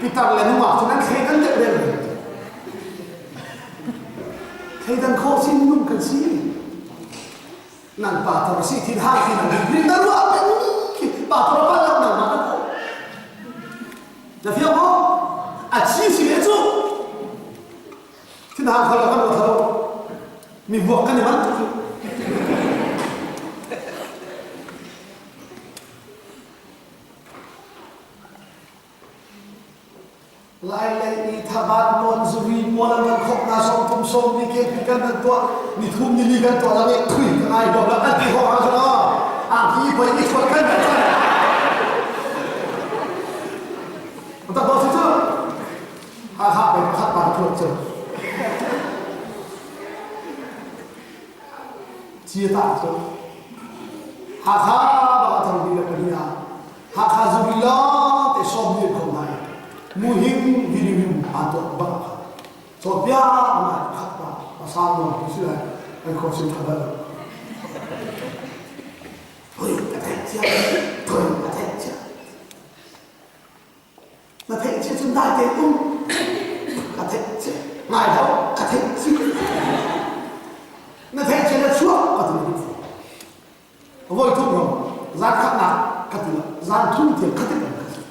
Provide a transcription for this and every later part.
Pitar le nungak cu nan thleidan deuh deuh. Thleidan khawh sin minung kan si. Nan pa tor si thin hang ti nan rin na ruah peng khi pa tor pa lo nang ma kan ko. Na fiang maw? A chi si le cu. Thin hang khol kan lo thalo. Mi vuak kan i man tuk. Lailei i thabat nawn zuri pawl an kan khawk hna sawm thum sawm ni khen kan kan tuah ni thum ni li kan tuah lang i thui ka ngai huam la an ti hawk ah cun angki i poi i thuat kan kan chan tak bo si cu Hakha pei pakhat pa thuat cu Cia ta cu Hakha bang a thang bi le pahnih ah Hakha zuri lawng te sawm ni ko nai muhing vidivim aa tuah bak kha cawnpiak ngai khat pa pasal nawn tu si lai kan kho sim tha bal thoi ka theih cia thoi ka theih cia na theih cia cun dai te um ka theih cia ngai lo ka theih cia na theih cia na chuak ka ti Voi thum ro zan khatnak ka ti lo zan thum tiang kha ti kan ka si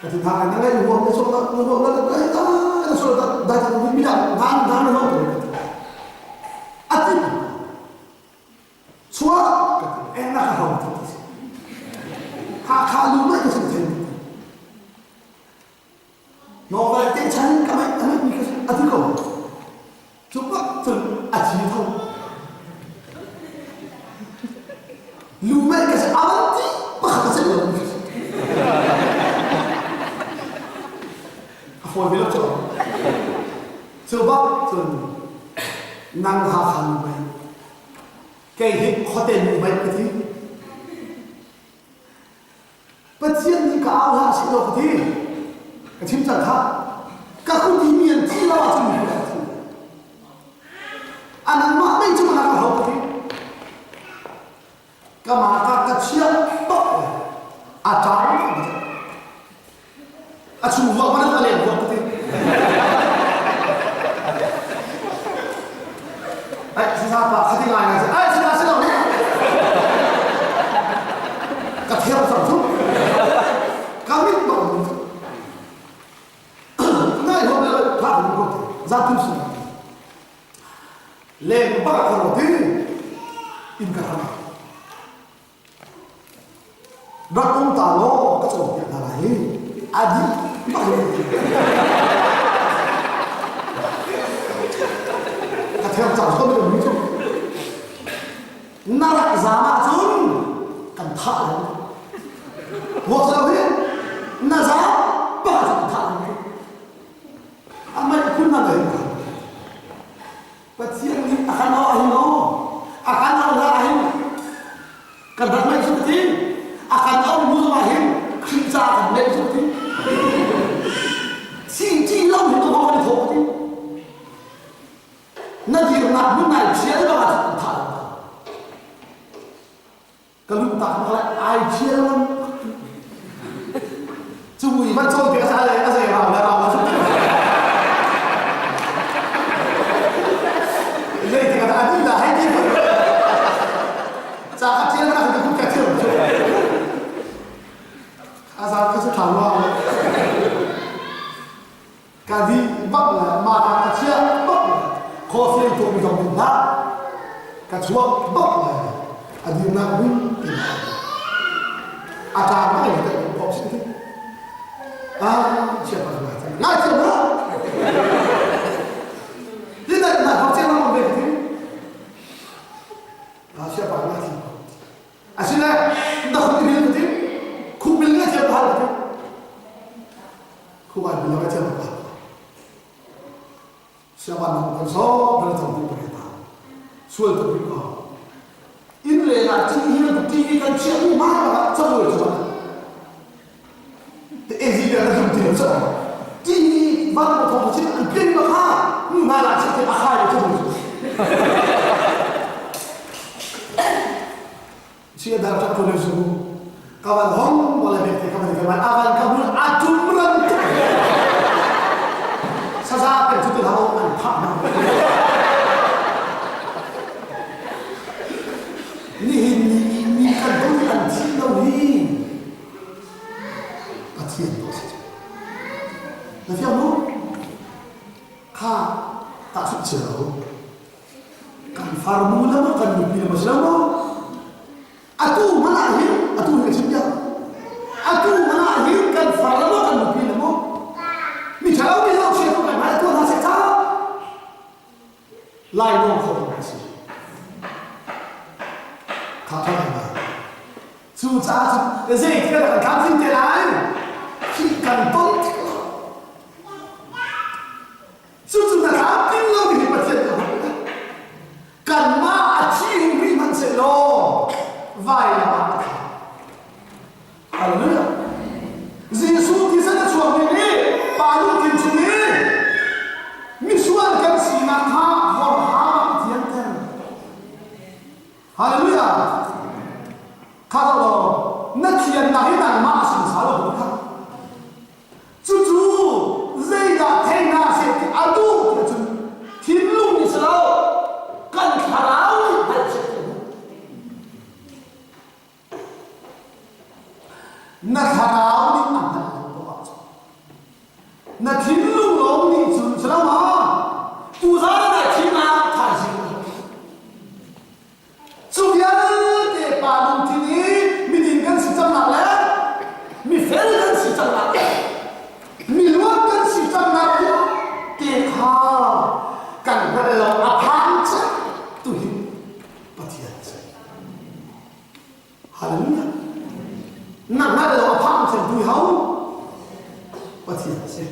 ka ti tha na ngai huam na so na na na na na ta na so da da ta mi mi da nan nan no ka ti ati chua ka ti en na ka hau ti si ha kha lu mai ka si the no va te chan ka mai mai mi ka si ati ko Cu bak cun a thi tho. Lu meh ka si avan ti pakhat a celh lo mi si. A fawi ve lo cu. Cu bak cun nang ha kha lu meh. Kei hi khuate lu meh ka ti. Pathian nih ka au hlah seh law ka ti. Ka chim cang khah. Ka kut i mi an thi lo ahcun mi an thi. A nangmah mei cu na ka hlo ka ti. Ka ma ka ka chia bak le a ṭang ka ti. A chung vuak man a leng vuak ka ti. Ai sisa pa khati ngai ngai ai sila sila ka thiam cang cu ka mit bang mun cu ngai ho le pha mun ko za tu su leng ba ka ro ti in ka ram Rak um ta law ka cawnpiak hna lai. A dih bak lo. Ka thiam cang ko mi cu. Na rak zaam ahcun kan thah lai. Vuak lo hi na zaam bak ahcun kan thah lai. Amah phun na ngei. Pathian nih a kan auh ahhin maw? A kan auh hlah ahhin kan rak ngaih cu ti. A kan auh hnu zongah hin Khrih caah kan ngaih cu ti. Si ti lo hin ka kan i thawh ti. Na dirnak hmun nai thial bang ah cun thah Ka lungtak bak lai ai thial ngam. Cumui van cawn piak sa le a zei rau le rau la cu. Zei tik ah adi la hei ti. Ca ka tial na ka ka thiam cu. Azar ka cu thau lo. Ka di bak le ma ka chia bak le coffee tuah mi zong hlah. Ka chuak bak le a dirnak hmun ti a ṭa ngai le kan pop si ti. Ah, chia pa ngai cang. Ngai thiam ha. Ti na na hok chiang lang ve ti. Ah, chia pa ngai thiam. Asile na khut bil ti. Khuk bil ngai thiam hal ti. Khuai bil ngai thiam hal. Siaban na kan so bal cang ti pare ta. Sual tu bi ko. In le na ti hi na TV kan chia mu ma ma chabu chu. Te ezi na zum ti cho. TV van ko thong chin an pin ma kha nu na la chi te a khai chu. Chia dar chak tu le su. Kawan hong wala be te kawan kawan awan kabul atum ran. in cu ti hlah u an thah hna. Nihin ni i mi kan ton i an thih lo hi Pathian tuah si cu. Na fiang mu? Kha tahchunh cia lo. Kan farnu le maw kan nupi le maw si lo maw? Atu hmanh ah hin atu hi ka chim piak. Atu hmanh ah hin kan far le maw kan nupi le maw? Mi ṭhalo mi zoh chia tu kan hmai tuah hna seh ca. Lainawng kho kan si. Kha kha ngai. Cucaah cun zei thil kan tlamtling te lai? Khi kan ton tik lo. Cucu na tlamtling lo mi hi Pathian na hngalh. Kanmah a thi in rih hmanh sehlaw vailam ah a thah. Hallelujah. Jesuh thisen a chuakmi nih Pa lungthin chung i misual kan sinak kha horham ah a thianter. Hallelujah. Kha law na thiannak hi nangmah a sungsal lo kha. Cucu zeidah thei hna seh ti a duh ti cun thinlung nih si lo kan thlarau nih hngalh seh ti a duh. Na thlarau nih a hngalh lo poah ahcun na thinlung lawng nih cun si lo ma tuzaan na thihnak thaizing Cu vialte pa lungthin i miding kan si cangnak le mifel kan si cangnak le miluat kan si cangnak te kha kan hngalh lo a phan cek tu hi Pathian a si. Hallelujah. Na hngalh lo a phan cek tu hi ho? Pathian a si.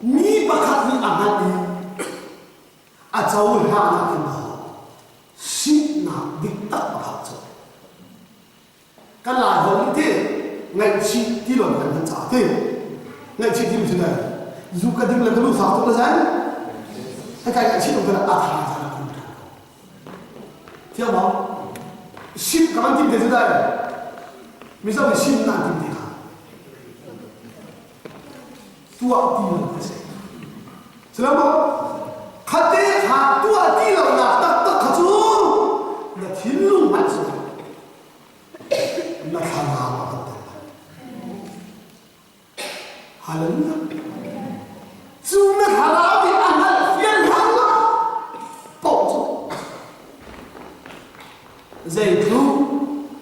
Mi pakhat nih a hngalh i a cohlannak in sihnak dik tak a phak cu kan lai holh nih ti ngaihchih ti lawng kan hman caah ti ngaihchih ti cu ne zu ka ding le ka lu fak tuk le zan hika ngaihchih tuk a tha zan a thiam maw sim ka van tim te cu dai mizo nih sim nan tim te kha tuah ti lo a si. Silo khate kha tuah ti lonak taktak kha cu na thinlung hmanh si na thlarau a kan tel Hallelujah. Cu na thlarau nih a hngalh fian hlan lo paoh cu zeitluk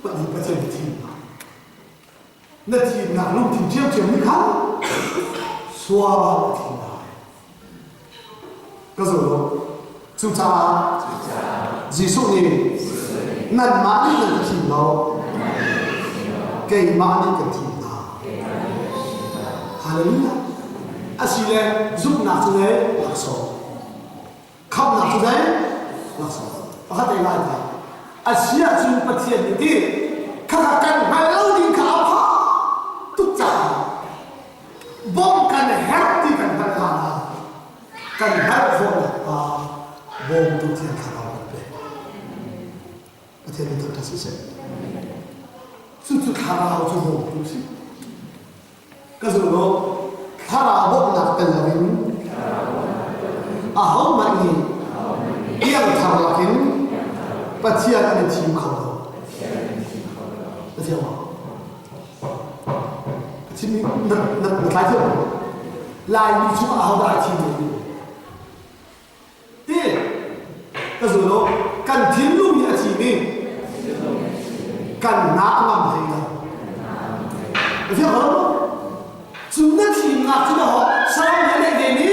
Pathian thimnak na thimnak lungthin ṭhiamṭhiam nih khan sual a thim lai. Ka zul lo. Cucaah Jesuh nih nanmah nih nan ka thim lo, keimah nih kan thim hna. Hallelujah. Asile zumhnak cu le laksawng. Khamhnak cu zei? Laksawng. Pakhat ei lai ta. A si ahcun Pathian nih ti khakha kan hngal lo ding kha a pha tuk caah bawmh kan herh ti kan hngalh hlan ah kan hngalh khawh nakhnga bawmtu Thiang Thlarau kan pek. Pathian nih thangṭhat siseh. Cucu thlarau cu bawmtu si. Ka zum lo. Thlarau bawmhnak tel loin ahohmanh nih piangthar lakin Pathian an i thim kho lo. Na thiam maw? Ka chimmi na, na, na tlai thiam maw? Laimi chungah ahodah ai thim lo? Ti ka zul lo. Kan thinlung nih a thim i kan hna a ngam hlei lo. Na fiang ko lo? Cu na thimnak cu dawh saram he neih ve mi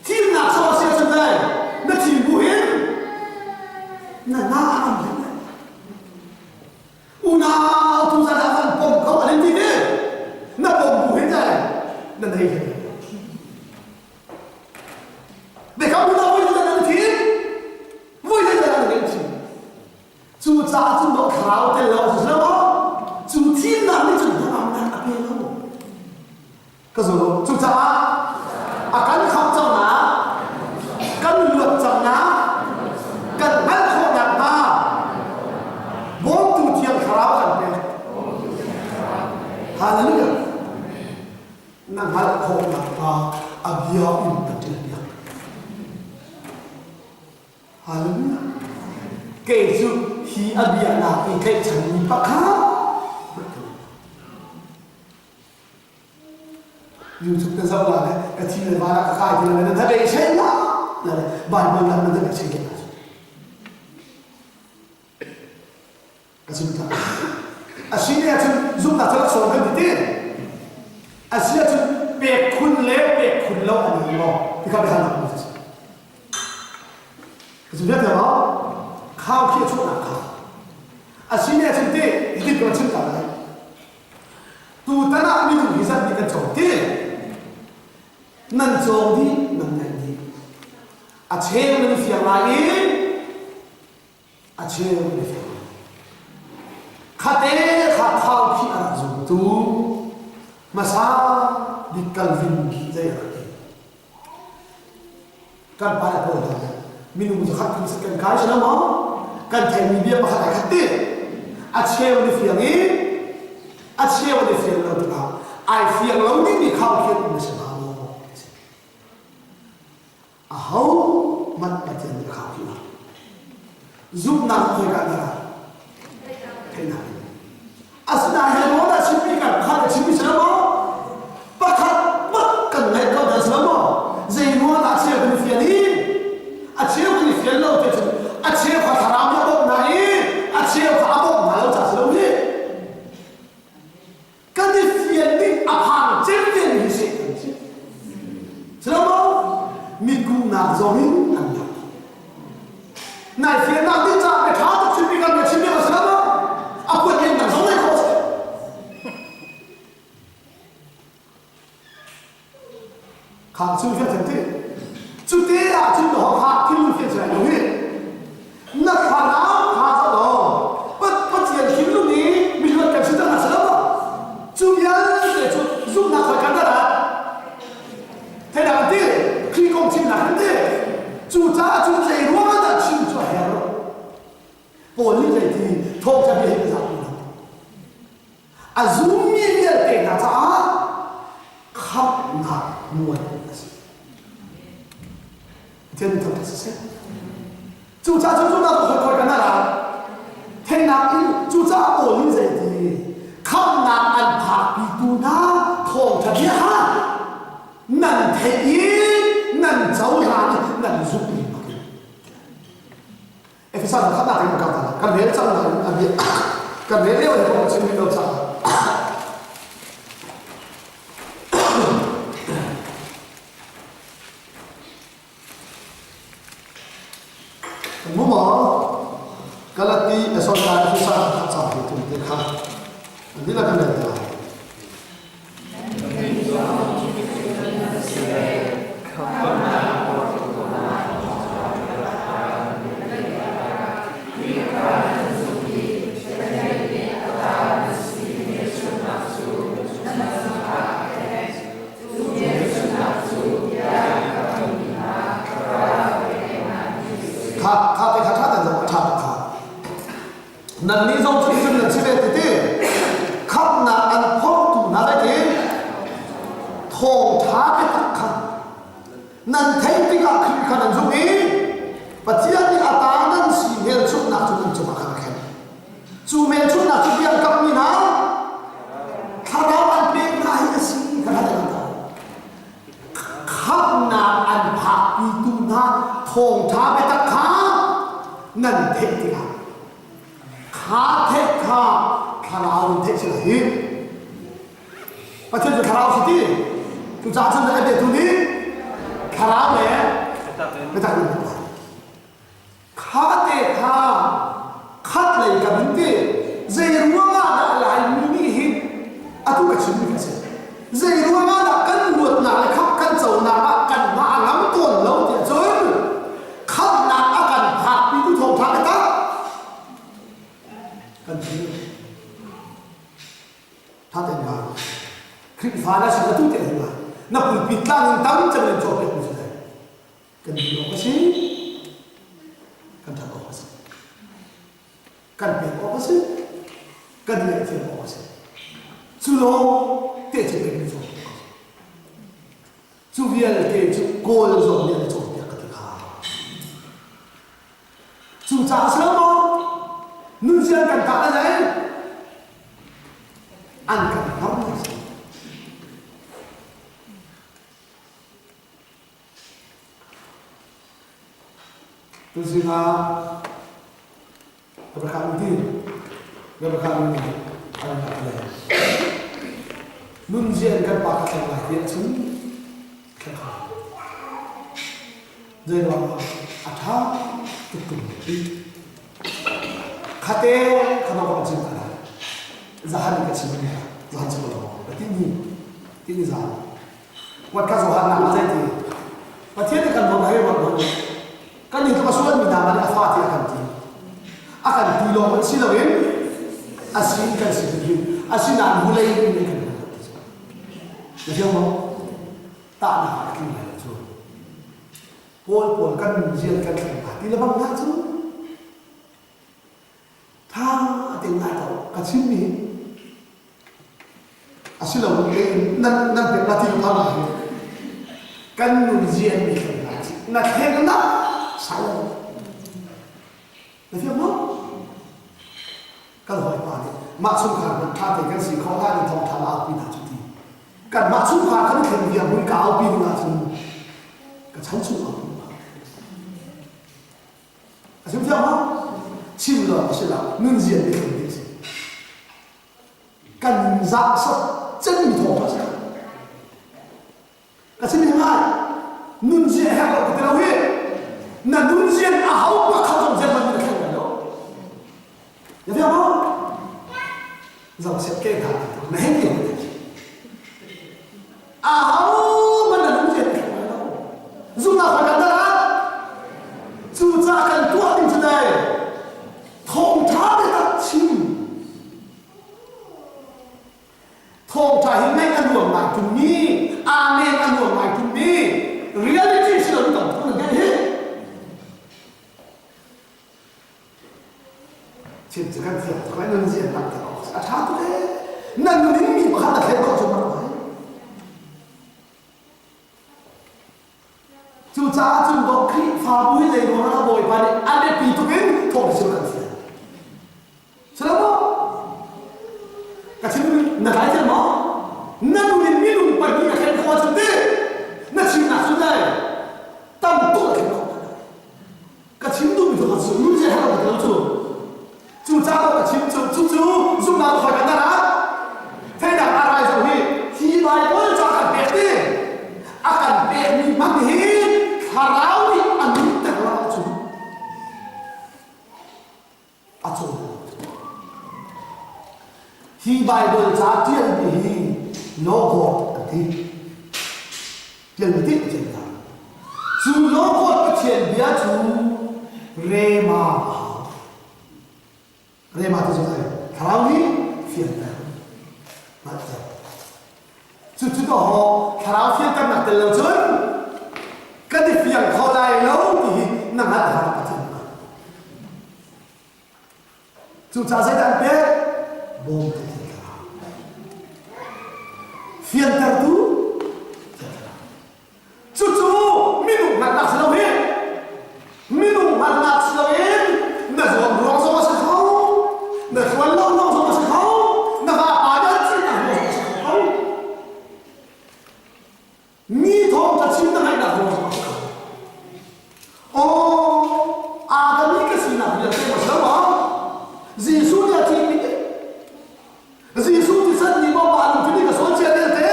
thimnak sawh a si ahcun dai na thim bu hin na hna a ngam hlei lo. Unau tu zan ah van pom ko an in ti ti na pom bu hin dai na nei hlei lo. Biakam hna voi zeizat an thim? Voi zeizat an kan thim? Cu caah cun dawh thlarau tel lo cu si lo maw? Cu thimnak nih cun hnangamnak a pe lo. Ka zul Cucaah a kan khamh cangnak, kan luat cangnak, kan hngalh khawh nakhnga bawmtu thiang thlarau kan pek. Hallelujah. Na hngalh khawh nakhnga a bia. bia in an ṭial piak. Hallelujah. Kei cu hi a bia nak i tlaihchanmi pakhat YouTube ka zoh la le ka thi le van ah ka kai ti le na hnabei la le Bible lang na hnabei sei la Ka zumh tak. A si ne ahcun zumhnak cu laksawng kan ti ti. A si ahcun pek khun le pek khun lo an um maw? Ti kha biahalnak mu si. Ka zum vialte maw? Khau khi a chuahnak kha. A si ne ahcun ti, hitin kan chim ta lai. Tutan ah minung hi zat nih kan cawng ti. Nan cawng dih, nan ngaih dih. A cheu nan fiang lai i A cheu an i fiang. Khate kha khaukhih a rak zumtu hmasa bik Calvin zei a rak ti. Kan pa le pawl hna nih minung zakhat kun kan kai si lo maw? Kan theimi bia pakhat ai khat ti. A cheu an i fiang i a cheu an i fiang lo tikah ai fiang lo dingmi khaukhih an um a si hnga maw? Ahohmanh Pathian nih a khau ti lo. Zumhnak khoika dah theihnak in. Asinain hi maw dah chimmi kan pakhat a chimmi si lo maw? Pakhat bak kan ngaih ko dah si lo maw? Zei ruang dah a cheu kan i fian i a cheu kan i fian lo te cun a cheu kha thlarau nih a bawmh hna i a cheu kha a bawmh hna lo caah si lo hi. Kan i fian ding a phang cemcem hi Satan si. Silo mitkuhnak zong in an lak. Nai fiannak ding caah bia ṭha tuk chimmi kan bia chimmi a si lo maw? A puat len dang zong nei khawh a si. Khang cu fian cang ti. Cu te ah cun na kha thil fian cang lo hi. Na thlarau kha ca law Pathian thinlung i miluat kan si cang na si lo maw? Cu vialte cu zumhnak khoi kan dah Theidah ti Khrih kong chimnak kan ti. Cucaah cu zei ruang ah dah chim cu a herh? Paul nih zei ti thawngṭha bia hi ka zapi lo. A zummi vialte hna caah khamhnak mual a si. Pathian nih thangṭhat siseh. Cucaah cu zumhnak cu khoi kan ah theihnak in cucaah Paul nih zei ti khamhnak an phakpitu hna thawngṭha bia kha nan theih i nan cohlan i nan zumh i Efesa khat nak in kan kan rel cang nain a bia kan rel lio in kong chim rih lo caah Mu maw Galati Esota Efesa khat cang ti tum te kha an dila kan rel te lai. Kha kha te kha tha te zong a tha tuk kha. Nannih zong cu cun nan si ve ti ti khamhnak an phortu hna le ti thawngṭha biatak kha nan theih tikah Khrih kha nan zumh i Pathian nih a ta nan si hmelchunhnak cu nan cungah khan a khen. Cu hmelchunhnak cu biakkammi hna thlarau an pek hna hi a si kha kha nan Khamhnak an phakpitu hna thawngṭha biatak kha nan theih tikah kha theih kha thlarau in theih si lai hi. Pathian cu thlarau si ti. Cucaah cun a biatu nih thlarau le biatak in Kha te kha khat lei kam in ti zei ruangah dah Laimi nih hin atu ka chimmi kha si zei ruangah dah kan luatnak le khap kan conak ah kan mah a ngam tawn lo tiah cun khamhnak a kan phakpi tu thawngṭha biatak kan thil ṭha tein ngai Khrihfa na si atu te hin na pulpit tlang in tam cem in cawnpiak mi si kan din awk a si kan ṭhat awk a si kan pek awk a si kan ngaihthiam awk a si cu lawng te cu pek mi cu. Cu vialte cu Kawl zong nih an i cawnpiak ka ti kha. Cucaah si lo maw? Nunzia kan kah le zei? An kan hngar lai si. Tuzing ah Rebecca ti Rebecca nih an rak le nunzia in kan pa kha thleng lai ti ahcun thleng kho zei ruangah a ṭha tuk tung ti khate khano ka chim ta lai zahan ka chim ni zahan chim lo ka ti ni ti ni zan Wat ka zohan nak ah zei ti Pathian nih kan dawt hei ruat hmanh kan nih tluk a sual mi hna nih a fa ti a kan ti a kan ti lawng hmanh si loin a sin kan si hrimhrim asinain vulei in kan kan na fiang maw tahnak ah a tling lai lo cu Paul pawl kan rian kan thleng hna ti le bang hna cu Tha te ngai ko ka chimmi asilo nan nan pek na ti lo lai kan nun zian mi thleng na na thleng na sai lo na fiang maw kan hawipa nih mah chungkhar hmanh tha te kan si khawh hlan in thawngtha la aupi hna cu ti kan mah chungkhar kan thlen viar mun ka aupi ding ahcun ka chan chung aupi A chim thiam maw? Chim lo a si lo. Nunzia nih thleng ti a si. Kan zah sat cemmi thawngṭha a si. Ka chim hi ngai. Nunzia herh lo ka ti lo hi. Na nunzia a ho pakhat zong zeihmanh na thleng lai lo. Na fiang maw? Zong siap ke hna na hei ti Ahohmanh na lung rian a lai lo. Zumhnak kan kan ah cucaah kan tuah ding cu dai thawngṭha biatak chim. Thawngṭha hi ngaih a nuam ngai ṭungmi, amen a nuam ngai ṭungmi, reality si lo tam tuk nan hi. Chim cu kan thiam tuk lai nun zian lang ter awk a ṭha tuk ee. Na nun in mi pakhat na thlen khawh cu mak ngai. Cucaah cun dawh Khrihfabu hi zei ruangah dah Bawipa nih a biapi tuk in thawng sil kan fial. Si lo maw? Ka chim na tlai thiam maw? Na nun in minung pahnih na thlen khawh ahcun ti na chimnak cu dai tam tuk na thlen khawh. Ka chim duhmi cu ka cu nu je halo ka cu cu caah ka chim cu cu cu zumhnak khoi kan dara theinak a rai zo hi hi Bible ca kan pek ti a kan pek mi hmang hi thlarau nih a nunter lo ahcun a cawn hi Bible ca ṭialmi hi Logos an ti ṭialmi ti Pathian bia cu Logos Pathian bia cu rema a hau rema ti cu thlarau nih fianter hngalhter Cucu dawh thlarau fianternak tel lo cun kan i fiang kho lai lo ti hi na hngalh har Pathian hngalh. Cucaah zeidah an pek? Bawmtu Thiang Thlarau. Fiantertu Thiang Thlarau. Cucu minung hngalhnak si lo hi. Minung hngalhnak si loin na zuam ruang zong a si kho, na tluan lo ruang zong a si kho, na vapa nih an thihnak ruang zong a si kho. Mi thawngṭha chim na ngaihnak ruang zong a si kho. Aw, Adam i ka sinak vialte maw si lo maw? Jesuh nih a thihmi Jesuh thisen nih maw mah lungthin nih ka sual cia vialte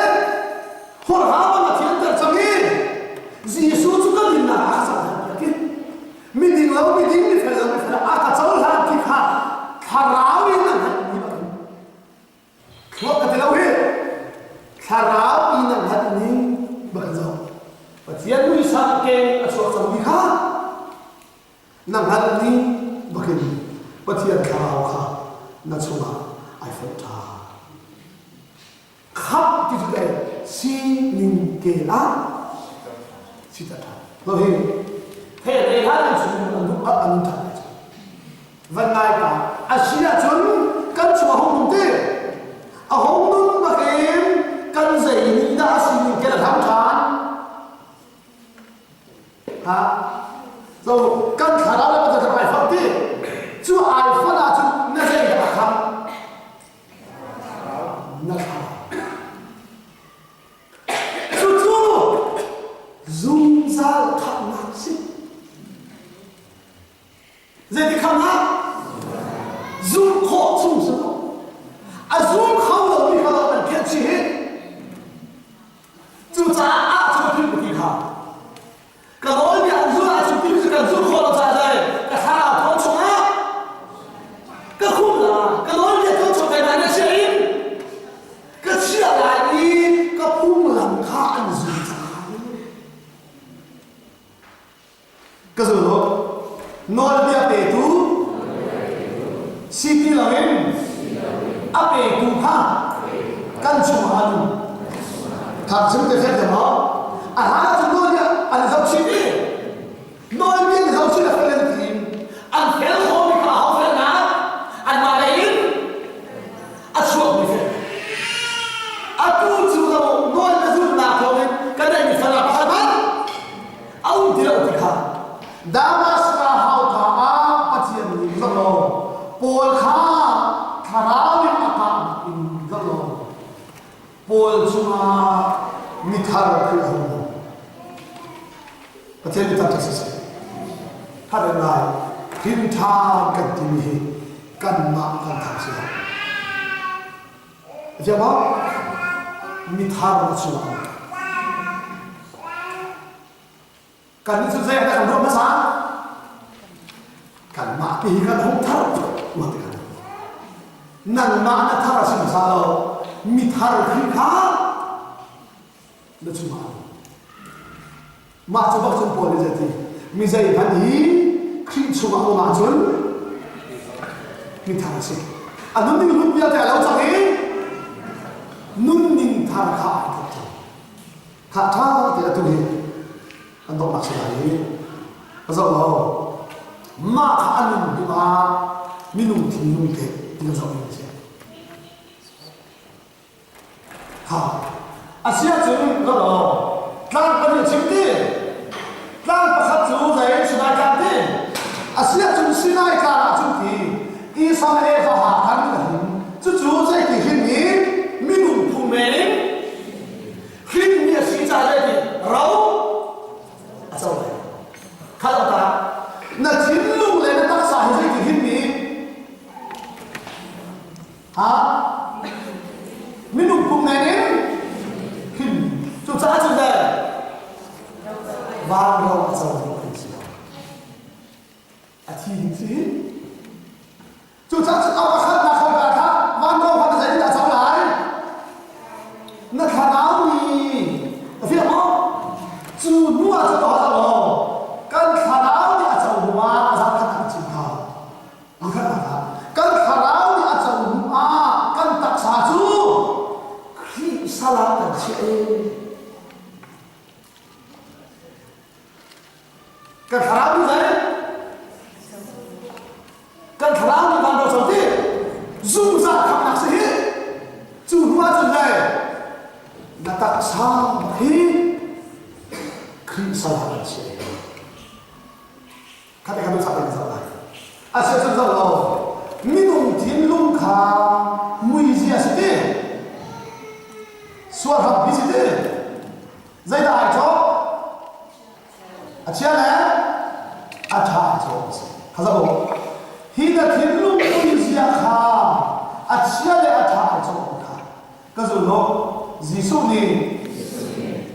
hurha bang a thianter cang i Jesuh cu ka dinnak ah a ka cohlan piak i miding lo miding mifel lo mifel a ka cohlan ti kha thlarau in a hngalhmi bangin thluak ka ti lo hi thlarau in a hngalhmi bak in zoh Pathian muisam keng a chuak cangmi kha Na hngalh ning bakin Pathian thlarau kha na chungah ai fonh ṭhan. Khamh ti cu dei sining ke ah siter ṭhan. Lo hi he te hlan an chung an duh an nun ṭhan lai cu. Van ngai pa a si ahcun kan chung a hung nung ti. A hung nun bakin kan zei nih dah a sining ke a hlam ṭhan. Cucaah ah cu ka philh ti kha. Ka nawlbia an zulh ahcun timi cu kan zulh khawh lo caah zei ka thlarau thawn chungah ka khumh la ka nawlbia thawn chung keimah nih chia in ka chiah lai i ka phunglam kha an zul cang. Ka zul lo. Nawlbia petu si ti loin a petu kha kan chungah an um. Kha chim te fek maw? A hlan ahcun nawlbia an zoh chih i nawlbia an zoh chih a fel an ti an fel khawhmi kha aho felnak anmah lei in a chuakmi fel. Atu cu nawl na zulhnak thawngin kan neihmi fel ah pakhat hmanh a um ti lo ti kha Damaska hauka ah Pathian nih zoh law Paul kha thlarau in a kahnak in zoh law Paul cungah mithar Khrih a hung um. Pathian mithar ṭha siseh. That in lai hrin ṭhan kan timi hi kanmah kan thar si lo. A fiang maw? Mithar na chungah um. Kan nih cu zei ah dah kan ruah hmasa? Kanmah ti hi kan hung thar ruah ti kan Nangmah na thar a si hmasa lo. Mithar Khrih kha na chungah um. Mah cu bak cun Paul nih zei ti? Mi zeihmanh hi Khrih chungah um ahcun mithar a si. A nunning hlun vialte a lo cang i nunning thar kha ai thawk cang. Kha ṭha te atu hi kan donghnak si lai i ka zoh lo. Mah kha a nun hnu ah minung thinlung te ti kan zoh ding a si. Ha. A si ahcun ka law tlang pahnih a chim ti. Tlang pakhat cu zei Sinai tlang ti. A si ahcun Sinai tlang ah cun ti Esau le Eva ha khan ka him. Cucu zeiti hrin i minung phung men in hrinmi a si caah zeiti ro a co lai. Khat ta na thinlung le na taksa hi zeiti hrinmi Ha? Minung pum men in him cucaah cun le van ro a co ding kan si. A thi ding si hi. Cucaah cun a pakhatnak kho ka kha van ro kha na zeitindah co lai? Na thlarau nih a fiang maw? Cu hnu ah cun ka law kan thlarau nih a co hnu ah a zat khat an chim kha. Kan thlarau nih a co hnu ah kan taksa cu Khrih sal ah kan chiah i kan thlarau nih zei kan thlarau nih van co ti zungzal khamnak si hi cu hnu ah cun le na taksa hi Khrih sal ah kan chiah Khat khat sak in zoh lai. A sia cun zoh lo. Minung thinlung kha muizia si ti. Sual hram bi si ti. Zeidah ai cawk? A chia le a ṭha ai cawk a si. Kha zoh Hi na thinlung muizia kha a chia le a ṭha ai cawk kha Ka zul lo. Jesuh nih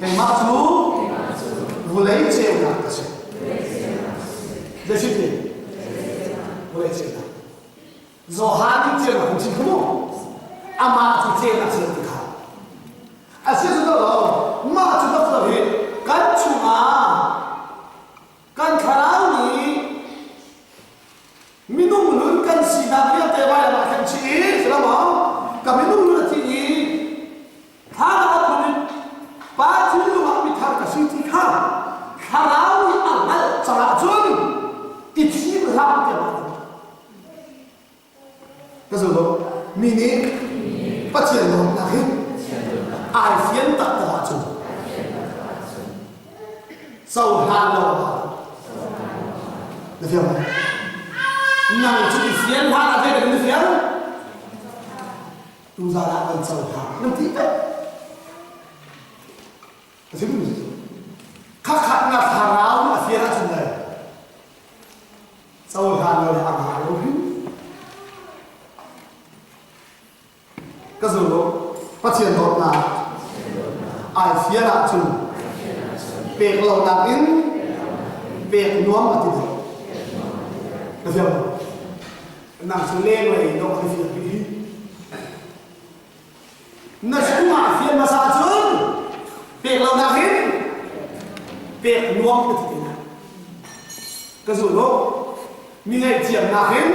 keimah cu vulei ceunak ka si. Zei ti? Vulei ceunak. Johan nih ceunak hun chim mu. Amah cu ceunak si ti kha. A si cu lo, mah cu bak lo hi kan chungah kan thlarau nih Minung nun kan sinak vialte vailam ah khan chih i si lo maw? Ka minung nun a thi i thla a phun in pa thinlung ah mithar ka si ti kha thlarau nih a hngalh caah cun i thim hlah tiah mah Ka zul lo. Mi nih Pathian dawtnak hi ai fian taktak ahcun cohlan lo ah na fiang maw? Nang cu i fian hlan ah zeidah na fiang? Tuzaan ah kan cohlan nan ti pek. A si mi Khakhat na thlarau a fian ahcun le cohlan lo le a ngah lo hrim. Ka zul lo. Pathian dawtnak. Ai fian ahcun pek lo nakin pek nuam a ti deuh. Ka fiang maw? Nang cu lenglei dawh na fian bik hi. Na chungah fian hmasa cun pek lo nakin pek nuam na ti te lai. Ka zul lo. Mi ngaihthiam nakin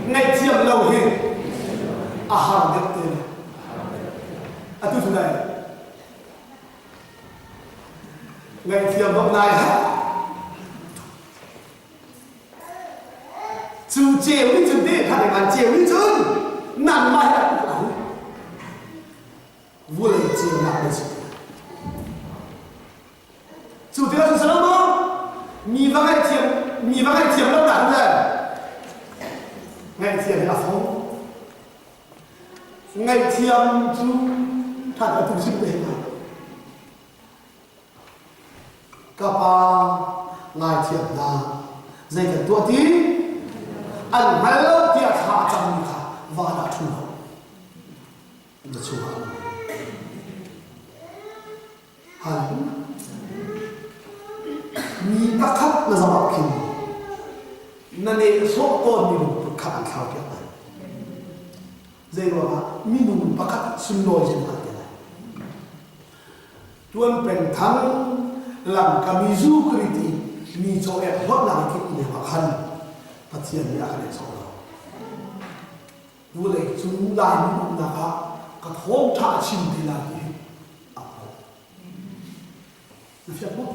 ngaihthiam lo hi a har deuh te lai. Atu cu dai. Ngaihthiam bak nai hlah. Cu ceu nih cun te kha ngan ceu nih cun nangmah hi a uk lai. Vulei ceunak na si. Cu tikah cun salam maw? Mi va ngaihthiam mi va ngaihthiam lo nak le ngaihthiam hi a fong. Ngaihthiam cu that a tu sim te hna. Ka pa ngaithiam hna zei kan tuah ti an hngal lo tiah thla a cammi kha van ah ṭhu lo na chungah um. Hallelujah. Mi pakhat na zoh ah khin na nehsawh tawnmi lungput kha an thlau piak lai. Zei ruangah minung pakhat sunlawi zong hngal te lai. Tuan peng thang lamka mizu kriti mi caw ek hlawtnak i tluk lio ah khan Pathian nih a kan sawh lo. Vulei cung Laimi umnak ah ka thawngṭha a chim ti lai ti a pawh. Na fiang maw?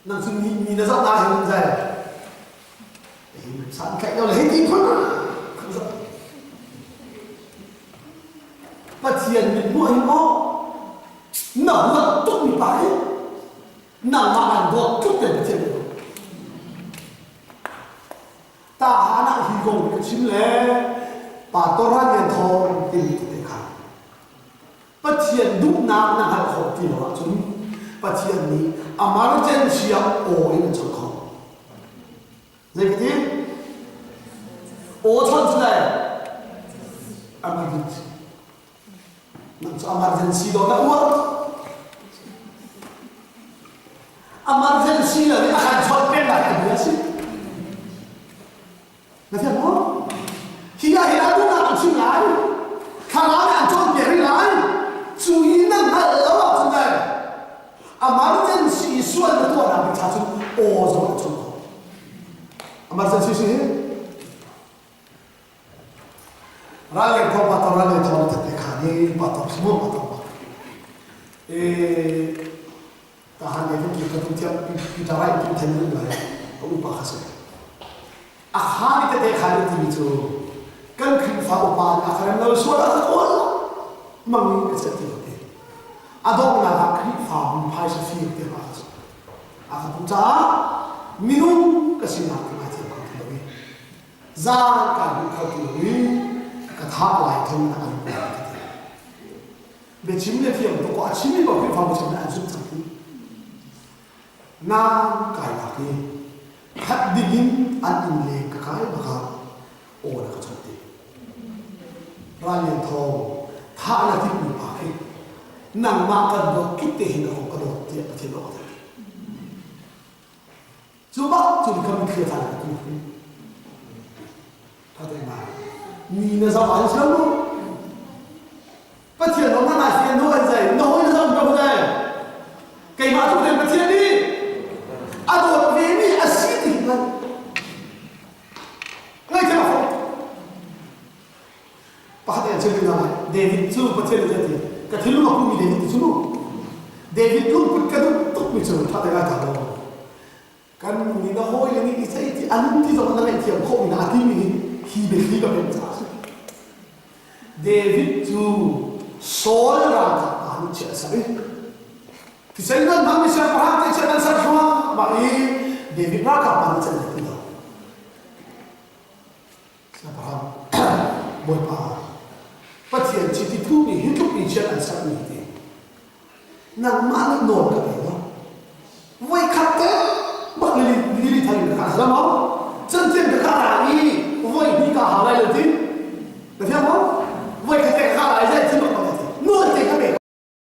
Nang cu mi, mi na zoh na hin zai. San tlaih lo le hei ti phun. Pathian mit hmuh hin maw na huat tuk mi pa hi nangmah an dawt tuk te Pathian nih ta han ah hi kong ka chim le pa toran yan thawng timi te kha Pathian duhnak na hngalh khawh ti lo ahcun Pathian nih emergency ah aw in a chawnh khawh. Zeitin? Aw chawnh cu dai emergency. Nang cu emergency dawh na uar. Emergency le nih a kan chawnh peng lai ka bia si. Na fiang maw? Hi ah hin a duhnak an chim lai. Thlarau nih an cawnpiak rih lai. Cu i nan hngalh lo ahcun le emergency sual na tuahnak ding cha cun aw zong an chawnh khawh. Emergency si hi Raleng thawng pa tor raleng thawng that te kha ni pa tor simu pa tor pa. E tahan ne kan ka tu tiang Peter rai tu then lai ka upa kha si. A kha mi tete kha ni timi cu kan Khrihfa upa nih a ka rem lo sual a ka kawl mang in ka chet ti lo ti. A donghnak ah Khrihfabu phaisa fir te ma ka a ka hmuh caah minung ka sinak ka ngaithiam kho ti lo i zaan kai hmuh kho ti lo i ka thah lai thong na kan ka ti. Biachim le thiam tuk a chim mi ko Khrihfabu chim le an zumh cang ti. Nang kai lak i khat dingin an inn leng ka kai bakah aw na ka chawnh ti. Ral Lian Thawng, thah na timhmi pa khi nangmah kan dawt tluk te hin a ka dawt tiah Pathian aw ka theih. Cu bak cun ka mitthli a tla ka tu hi. Tha te ngai. Mi na zoh ah hin mu. Pathian rom na fian no an zai, na hoi na zoh ko zai. Keimah tu ten Pathian nih a dawt ve mi a si ti hngal. Ngaithiam a fawi. Pakhat in chim hna lai. David cu Pathian nih a ti. Ka thinlung a pumi David ti cu mu. David lungput ka duh tukmi cu ṭha te ngai ta lo. Kan nu nih na hawile nih i ceih ti an ti zong na ngaihthiam khawhmi na a timi hi hi biathli ka pek caah a si. David cu Saul ralkap pa nih chiah a ser i thisen nan hmangmi siangpahrang te chiah nan ser thluahmah i David ralkap pa nih can ti lo. Siangpahrang Bawipa Pathian chiti thuhmi hi tluk mi chiat an sermi ti nangmah nih nawl ka pe lo voi khat te bak lili lili thar in ka kah zam cantian ka kah ra i voi hnih ka hau lai lo ti.